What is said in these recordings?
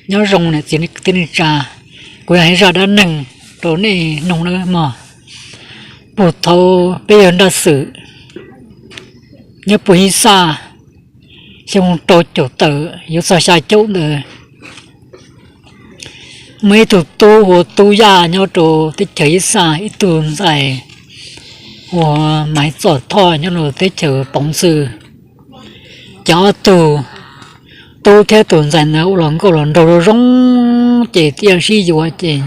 Nyob zoo niam txiv kwv tij neej tsa, kuv yog hais zaj dab neeg rau nej mloog nawb mog. Puag thaum peb yawg Nraj Xwm nyob puag Yib Xaj, xyoo rau caum tawm yuav txog xya caum ntawd, muaj ib tug tub hu ua Tub Yaj nyob rau teb chaws Yib Xaj, ib tug ntxhais hu ua Maiv Txom Thoj nyob rau teb chaws Poov Ntxwg. Ces ob tug tub thiab tus ntxhais ntawd ua los nkauj los nraug zoo zoo, ces thiaj sib yuav ces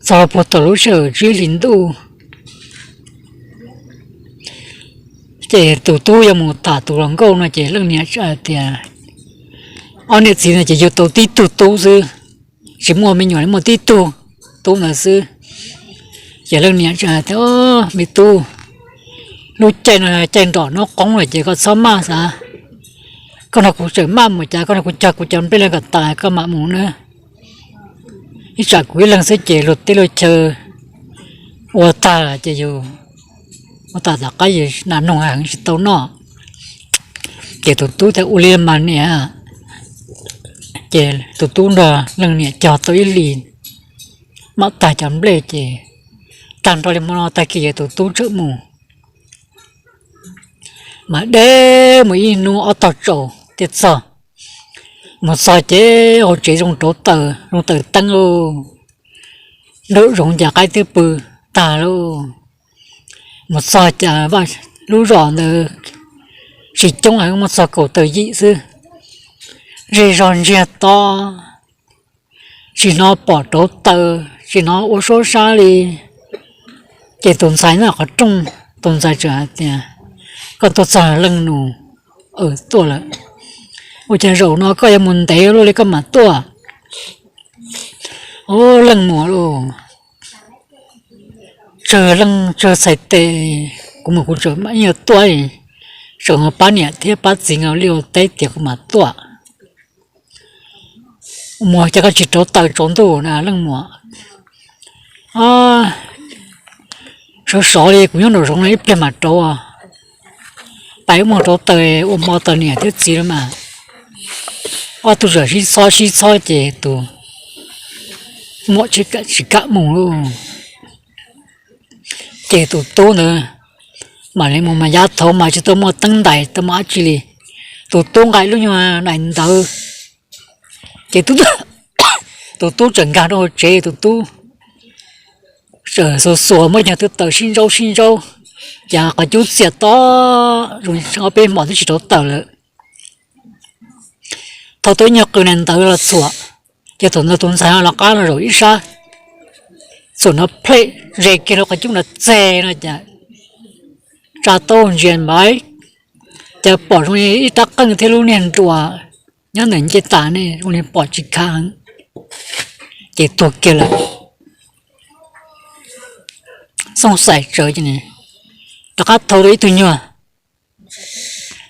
txog puag thaum lub sij hawm tsib hlis ntuj, ces tus tub yuav mus tham tus hluas nkauj no ces leej niam hais tias, ob niam txiv no ces yug tau tib tug tub xwb, tsis muaj me nyuam li, muaj tib tug tub ntawd xwb. Ces leej niam hais tias, me tub, lub caij no caij nrom noj qoob lawm ces koj txhob maj xav. Koj nrog kuv tseem maj mus cas, koj nrog kuv cog kuv cov nplej los kom tas koj mam mus na. Ib tsam kuv ib leeg xwb ces luag teb luag chaw ua tag ces yus ua tas tom qab yus nas noog heev tsis tau noj. Ces tus tub thiaj ua li mas niam. Ces tus tub nrog leej niam cog tau ib hlis, mam tag cov nplej ces tag nrho li hmo no tag kis ces tus tub txawm mus. Mas deb mus ib hnub ob tog tsaus thiaj txog. Mus txog ces hauv tsev zoo rauv taws, zoo taws teeb lauj, nraum zoov cas qaib twb pw tag lauj. Mus txog cas lub zos ntawd tsis coob heev, muaj txog kaum tawm yim xwb, zej zog ntsiag to, tsis hnov pom rauv taws, tsis hnov ua suab sab li. Ces tus ntxhais nyob qhov rooj, tus ntxhais txawm hais tias, koj tuaj txog leej nus? Tuaj lawm. Ua cas zaum no koj yuav mus ntev luaj li koj mam tuaj? Ub, leej muam lauj, tsawg leej tsawg txhais tes, kuv mus kuv tseem ib nyuag tuaj, tseem pab niam thiab pab txiv nkawd li ua teb tias kuv mam tuaj. Mus cas koj tsis rauv taws tsaus ntuj na leej muam? Sov sov li, kuv nyob nraum zoov no ib pliag mam rauv. Pais mus rauv taws ua hmo tos niam thiab txiv lawm mas. Ob tug txawm sib txhob sib txhob ces tus muam tsis kam mus lauj. Ces tus tub ntawd mam li mus mas yav thaud mas tsis tau muaj teeb ntais tau muaj dab tsi li. Tus tub nqa lub nyuag nais ntawd, ces tus tub txawm nkag rau hauv tsev, tus tub txawm xuas xuas muab cov tw taws sib ntsaub sib ntsaub, ces qhov cub txias to, ob peb hmos twb tsis rauv taws lawm. Thauj tau ib nyuag qws nais ntawd los txhuam, ces thaum ntawd tus ntxhais los qab los zaum ib sab, txhuam no plhem ze kiag rau qhov cub ntawd txeg no cas tsa taub ntsia npaib, cas pom zoo li ib rab qeej thiab lub niag nruas nyob ntawm ncej tas ne, zoo li pom tsis khav heev, ces tuag kiag lawm. Xooj xais tsawv ces rov qab thauj tau ib tug nyuag,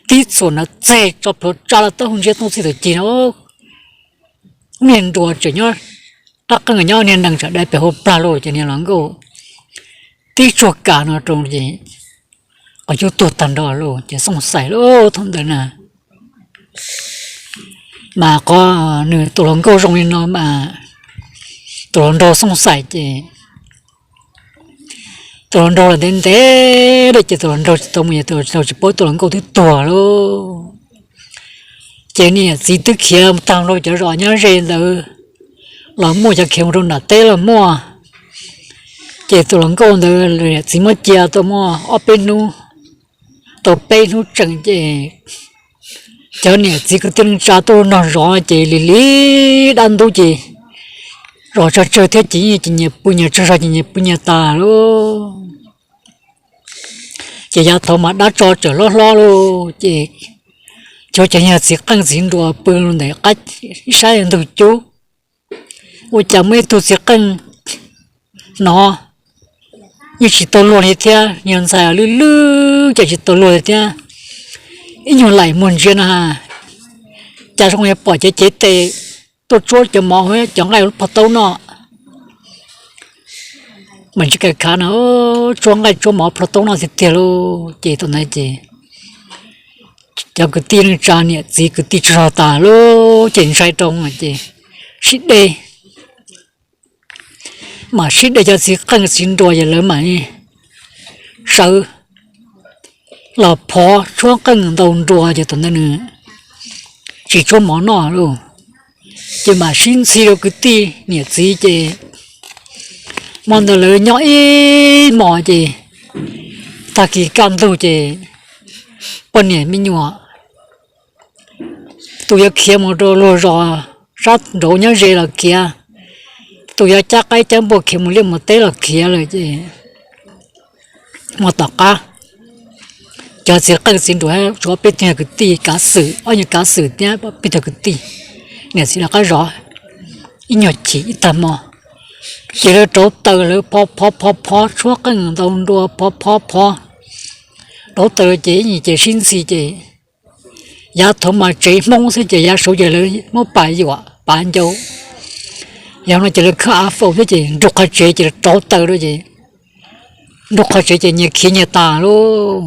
tib txhuam no txeg tso plhuav tsa los taub hau ntsia tuaj txij thaum ci no, lub niag nruas tseem nyob, rab qeej nyob, niag nees tseem dai pem hauv plag lauj, ces niag hluas nkauj tib tsuag kas no rau ces qhov cub tuag tag nrho lauj, ces xooj xais lauj thaum ntawd na. Mas qhov nws tus hluas nkauj zoo li no mas tus hluas nraug xooj xais ces tus hluas nraug los ntev ntev lawm ces tus hluas nraug tsis tau mus, ces tus hluas nraug tsis paub tus hluas nkauj twb tuag lauj. Ces niam txiv twb khiav tag rau cov zos nyob ze ntawd los muaj, cov khiav mus rau nram teb los muaj. Ces tus hluas nkauj ntawd niam txiv muab cia tau muaj ob peb hnub, tau peb hnub tseem ces cov niam txiv kwv tij neej tsa tuaj nrog zov ces lig lig dab ntub ces zos tsawg tsawg thiab ces yeej ces nyias pw nyias, tsawg zog ces nyias pw nyias tas lauj. Ces yav thaud mas dab tsov tseem hlob hlob lauj, ces cov, cov niag txiv qeej txiv nruas pw ntawm qab ib sab ntug cub, ua cas muaj ib tug txiv qeej hnov yeej tsis tau luag li thiab, niag ntxhais lwj lwj cas tsis tau luag li thiab. Ib nyuag laim muag ntsia no, cas zoo li pom cev cev tes tuaj tsuab cov mov cov nqaij lub plho taub noj. Mas tsis kam khav no, tsuab nqaij tsuab mov plho taub noj tiag tiag lauj. Ces thaum ntawd ces cov kwv tij neej tsa niam txiv kwv tij tsaug zog tas lawm ces ntshai rau ces sib de, mam sib de cov txiv qeej txiv nruas ces lawv mam sawv los phov tshuab qeej ntaus nruas ces thaum ntawd nws tsis tshuab mov noj lauj. Ces mam sib ntxhi rau kwv tij niam txiv ces hmo ntawd lawv nyob ib hmos ces tag kis kaj ntug ces poj niam me nyuam, tus yuav khiav mus rau luag zos sab nraud nyob ze los khiav, tus yuav cab qaib cab npua khiav mus liaj mus teb los khiav lawm ces hmo tom qab cov txiv qeej txiv nruas tsuas peb tug kwv tij kav xwm, ob nyuag kav xwm thiab peb tug kwv tij niam txiv lawv qab zov ib nyuag chim ib tag hmo ces lawv rauv taws lawv phov phov phov phov tshuab qeej ntaus nruas phov phov phov rauv taws ces ib nyuag ces sib ntxhi ces yav thaum mas tsev Hmoob xwb ces yav saud ces lawv muab pas yuam pas ncau, yav no ces lawv khawb av faus thiab ces nrug qhov tsev ces lawv rauv taws rau ces nrug qhov tsev ces nyias khiav nyias tas lauj.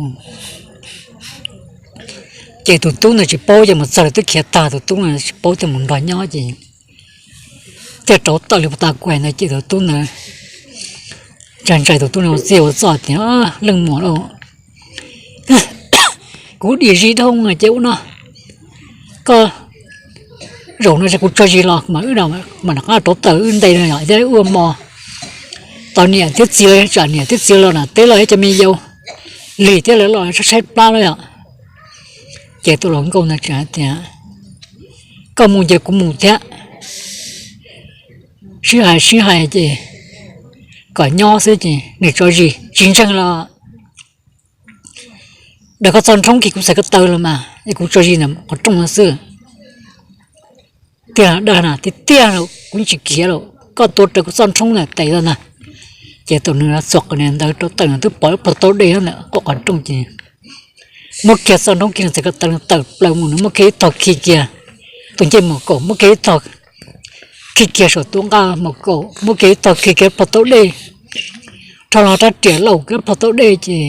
Ces tus tub ntawd tsis paub ces mus txog lawv twb khiav tag, tus tub ntawd tsis paub ces mus nrog nyob ces thiaj rauv taws li puag ta kuv hais ntawd ces tus tub ntawd ntshai ntshai, tus tub ntawd ua txij ua txoj tias, Leej muam lauj, kuv dim zis dhau ces ua no, koj zaum no kuv tso zis los mas wb mam rov qab rauv taws wb nte no thiab wb ua hmo tos niam thiab txiv, tsam niam thiab txiv los nram teb los ib co me yau lig thiab lawv los saib plab lawm yom. Ces tus hluas nkauj ntawd tseem hais tias, Koj mus ces kuv mus thiab. Sib hais sib hais ces kom nyob xwb ces nws tso zis tsis ntseeg los, Daws koj txoj nrhoob kis kuv txhais ko taw los mas es kuv tso zis ntawm qhov rooj no xwb. Tiag dag na, tiag tiag los kuv tsis khiav los koj tuav rawv kuv txoj nrhoob ntawm tes los ntag. Ces tus nws txuas qhov niag ntawd rau tawm no twb pom lub plhaub taub dej ntawm qhov rooj ces muab kiag txoj nrhoob kiag nws txhais ko taw nws tawm plaws mus, nws muab kiag ib tog khi kiag tus ncej mus kaum, muab kiag ib tog khi kiag saum tub nqaj mus kaum, muab kiag ib tog khi kiag plhaub taub dej, rho los rab riam laum kiag plhaub taub dej ces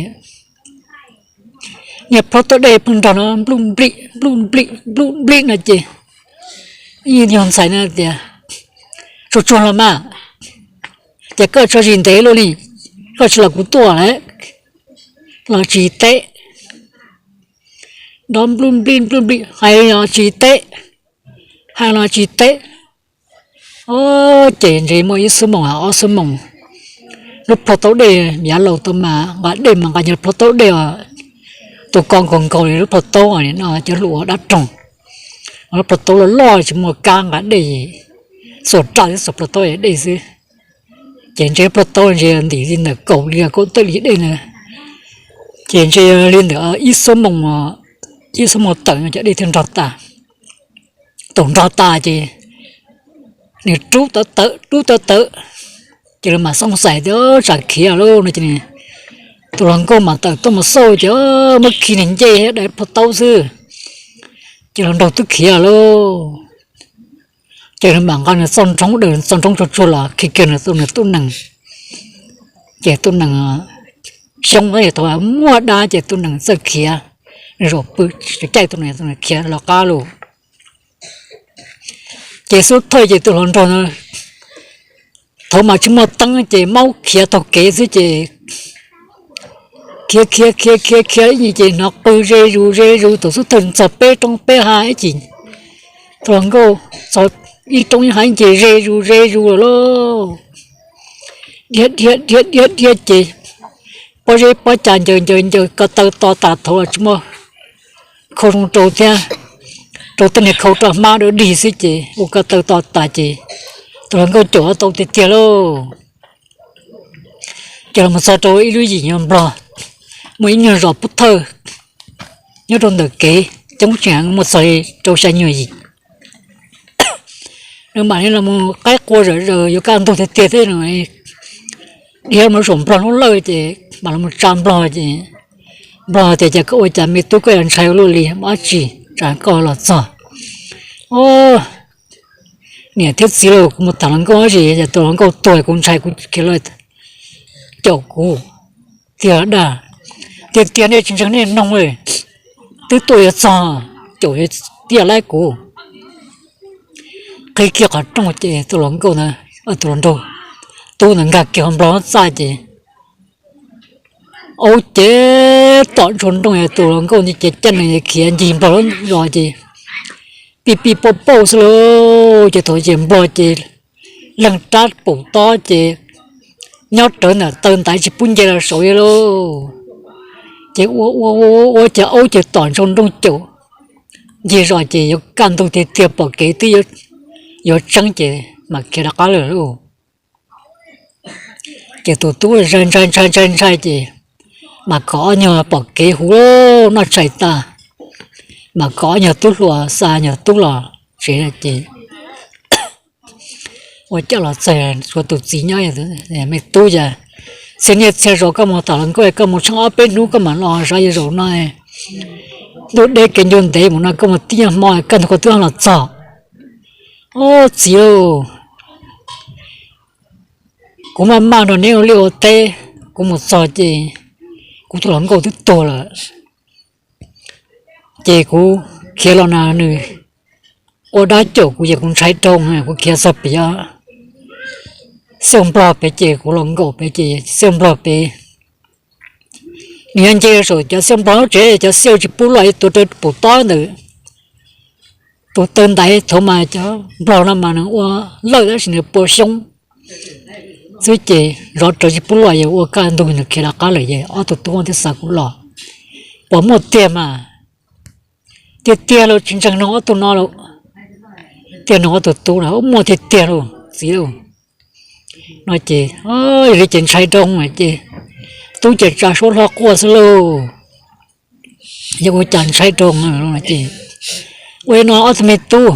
niag plhaub taub dej pheej nrog no nplub nplij nplub nplij nplub nplij no ces ib nyuag ntxhais no tias, Tsuag tsuag los mas, ces koj tso zis ntev luaj li, koj tsis los kuv tuaj lawm, los tsis teb, nrov nplub nplij nplub nplij, hais los tsis teb, hais los tsis teb. Ces ntshe muaj ib xuab moos ob xuab moos, lub plhaub taub dej yav laus tau mas nqa dej mas nqa nyob plhaub taub dej os, tus ko nkaus nkaus li lub plhaub taub no cov hluas ua dab roog, lub plhaub taub loj loj tsis muaj kab nqa dej, xuas raj thiab xuas plhaub taub dej xwb. Ces ntshe plhaub taub ntshe ntim li ntawm kaum li kaum tawm li dej na, ces ntshe li ntawm ib xuab moos, ib xuab moos tawm no cov dej thiaj nrog tas. Thaum nrog tas ces nws rub tawv tawv rub tawv tawv, ces lawv mam xooj xais tias tsam khiav lauj no ces tus hluas nkauj mam tawm tuaj mus xauj ces muab khi niag ncej thiab dai plhaub taub xwb, ces hluas nraug twb khiav lauj. Ces nws mam nqa nws txoj nrhoob, daws txoj nrhoob tsuag tsuag los khi kiag nws tub nees. Ces tub nees xyoob thaum muaj dab ces tub nees txawj khiav, nws zaum pw caij tub nees, tub nees khiav los qab lauj. Ces xub thawj ces tus hluas nraug no thaum mas tsis muaj teeb ces maub khiav taug kev xwb ces khiav khiav khiav khiav khiav ib yam ces hnov qw ze zus ze zus, thaum xub thawj txog peb roob peb hav ib chim, tus hluas nkauj txog ib roob ib hav ib ces ze zus ze zus lawm lauj. Dhia dhia dhia dhia dhia ces pob zeb pob cas ncaws ncaws ncaws ko taw to tas, thaum los tsis muaj khau zoo rau thiab, rau tej niag khau rau hmab dawb dig xwb ces ua ko taw to tas ces tus hluas nkauj caum tau tiag tiag lauj. Ces los mus txog rau ib lub yim nyuag nplog, muaj ib nyuag zos pub thawj nyob rau ntawm kev coob tsis heev, muaj txog li rau xya nyuag yim. Nws mam li los qaib qua zom zaws yuav kaj ntug tiag tiag thiab, dhia mus saum nplog lub lawj ces mam los tsa nplog ces nplog tias, Cas koj ua cas me tub, koj yuav ntshai ua luaj li, muaj dab tsi tsam koj los txog? Au, niam thiab txiv los kuv mus tham hluas nkauj tab sis cas tus hluas nkauj tuag kuv ntshai, kuv khiav los caum kuv tiag dag. Tiag tiag nej tsis ntseeg nej noog li. twb tuaj yuav txog, caum yuav tiaj laib kuv. Qhib kiag qhov rooj ces tus hluas nkauj ntawd, tus hluas nraug tub ntawd nkag kiag hauv nplog txaj ces aub ces tom ntsoog nrooj, tus hluas nkauj ntawd ces caj nees khiav ncig nplog zos ces pij pij pauj pauj xwb lauj. Ces thaum ces nplog ces leeg rab pum tob ces nyob rawv ntawm taw ntaiv tsis pub nce los saud li lauj. Ces ua ua ua ua ces aub ces tom ntsoog nrooj caum ncig zos ces yuav kaj ntug tiag tiag, pom kev twb yuav tseeb ces mam khiav rov qab lawm lauj. Ces tus tub ntshai ntshai ntshai ntshai ntshai ces mam khom ob nyuag pom kev huv lauj, noj tshais tas, mam khom ob nyuag tub hluas xa nyuag tub los tsev ces ua cas los txog tshuav tus txiv nyob, me tub, cas txhia niaj txhia zaus koj mus tom hluas nkauj koj mus tsheej ob peb hnub koj mam los, xyov yog zaum no ntuj deb kev ncua ntev mus no koj mus tib nyuag hmo kaj ntug koj twb los txog. Ob txiv lauj, kuv maj maj nrog neb ua liaj ua teb, kuv mus txog ces kuv tus hluas nkauj twb tuag lawm. Ces kuv khiav los na nws ua dab caum kuv ces kuv ntshai dhau, kuv khiav txog pem xiaj nplog pem ces kuv los nkaum pem ces xiaj nplog pem nws yog nce saum cov xiaj nplog lub tsev, cov xiaj tsis pub loj, ib tus rau pum tob ntawm tus taw ntaiv. Thaum mas cov nplog no mas nws ua lawj tab sis nws pua xyoob xwb ces zov rawv tsis pub loj, yog ua kaj ntug nws khiav rov qab lawm ces ob tug tub thiaj xa kuv los. Pom muaj tiag mas, tiag tiag los tsis ntseeg noog ob tug no los, tiag noog ob tug tub na, muaj tiag tiag lauj txiv lauj. No ces yog li ces ntshai dhau ces tub ces tsa suab hlo quaj xwb lauj. Yog ua cas ntshai dhau ces ua li no ob tug me tub,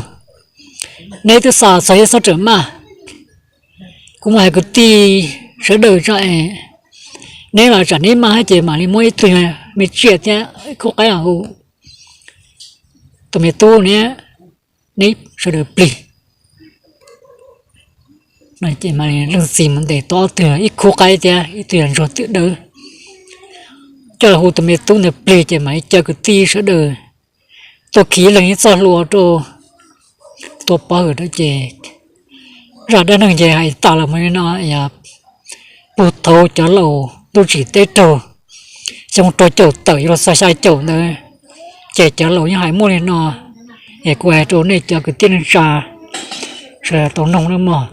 neb twb xa txog yog txhob rawm maj, kuv mus hais kwv tij sawv daws tso es neb los tsam neb maj hab ces mam li muab ib tug me tsiaj thiab ib khub qaib hu tus me tub neb sawv daws plig. Leej txiv mus ntes tau ob tug, ib khub qaib thiab ib tug yog ntsuag twm dawb, coj los hu tus me tub ntawd plig ces mam li caw kwv tij sawv daws tuaj khi leej ib txoj hlua rau, tuaj pov hwm rau ces zaj dab neeg ces hais tas los mus li no. Yog puag thaum cov laus ntuj tsim teb raug xyoo rau caum tawm yuav luag xa xya caum ntawd ces cov laus yeej hais muaj li no. Es kuv hais rau nej cov kwv tij neej tsa sawv daws tau noog nawb mog.